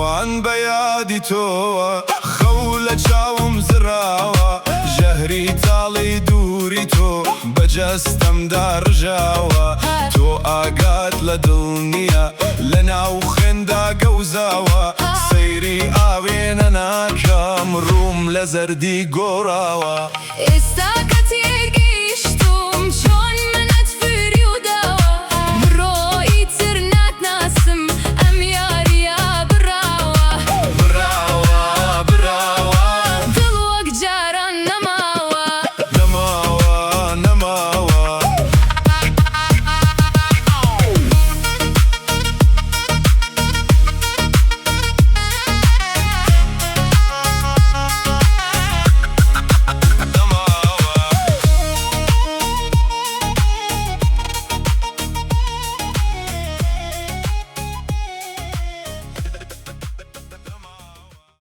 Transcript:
شەوان بە یادی تۆوە خەو لە چاوم زراوە ژەهری تاڵی دووری تۆ بە جەستەمدا ڕژاوە تۆ ئاگات لە دڵ نییە لە ناو خوێندا گەوزاوە سەیری ئاوێنە ناکەم ڕووم لە زەردی گۆڕاوە. ئێستا کە.